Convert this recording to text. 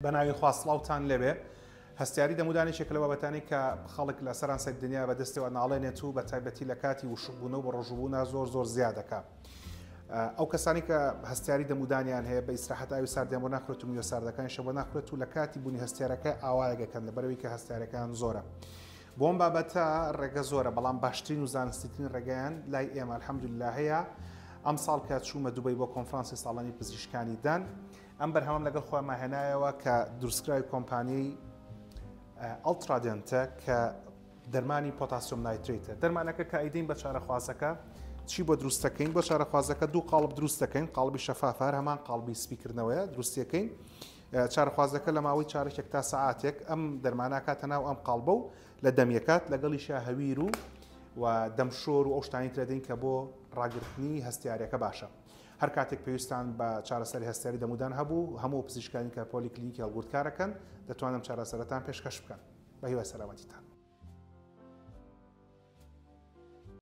بەناوی خوا سڵاوتان لێبێ. هەستیاری دەمودان یەکێکە لەو بابەتانەی کە خەڵک لە سەرانسەری دنیا بە دەستەوە ناڵێنێت و بە تایبەتی لە کاتی وشکبوونە و بەڕۆژووبوونا زۆر زۆر زیادەکا. ئەو کەسانی کە هەستیاری دەمودانیان هەیە بە ئیسراحەت ئاوی ساردیان بۆ ناخورێت و میوە ساردەکانیشە بۆ ناخورێت و لە کاتی بوونی هەستیارەکە ئاوایەکەکەن لەبەرەوەی کە هەستیارەکان زۆرە. بۆم بابەتە ڕێگە زۆرە بەڵام باشترین و زانستیترین ڕێگەیان لای ئێمە الحمدلله هەیە. ئەمساڵ کە چوومە دوبەی بۆ کۆنفرانسی ساڵانی پزیشکانی دان ئەم بەرهەمەم لەگەڵ خۆما هێنایەوە کە دروستکراوی کۆمپانیای ئەڵترادێنتە کە دەرمانی پۆتاسیۆم نایترێتە. دەرمانەکە کە ئەیدەین بە چارەخوازەکە چی بۆ دروست دەکەین؟ بۆ چارەخوازەکە دوو قاڵب دروست دەکەین، قاڵبی شەفاف هەر هەمان قاڵبی سپیکردنەوەیە دروستیەکەین. چارەخوازەکە لە ماوەی چارەکێک تا سەعاتێک ئەم دەرمانە کاتە ناو ئەم قاڵبە و لە دەمیەکات لەگەڵیشا هەویر و و دەمشۆر و ئەو شتانی ترەدەین کە بۆ ڕاگرتنی هەستیارەکە باشە. هەر کاتێک پێویستتان بە چارەسەری هەستیاری دەمودان هەبوو، هەموو پزیشکانی کە پۆلی کلینیکی هەڵگورد کارەکەن، دەتوانن ئەم چارەسەرەتان پێشکەش بکەن. بە هیوای سەلامەتیتان.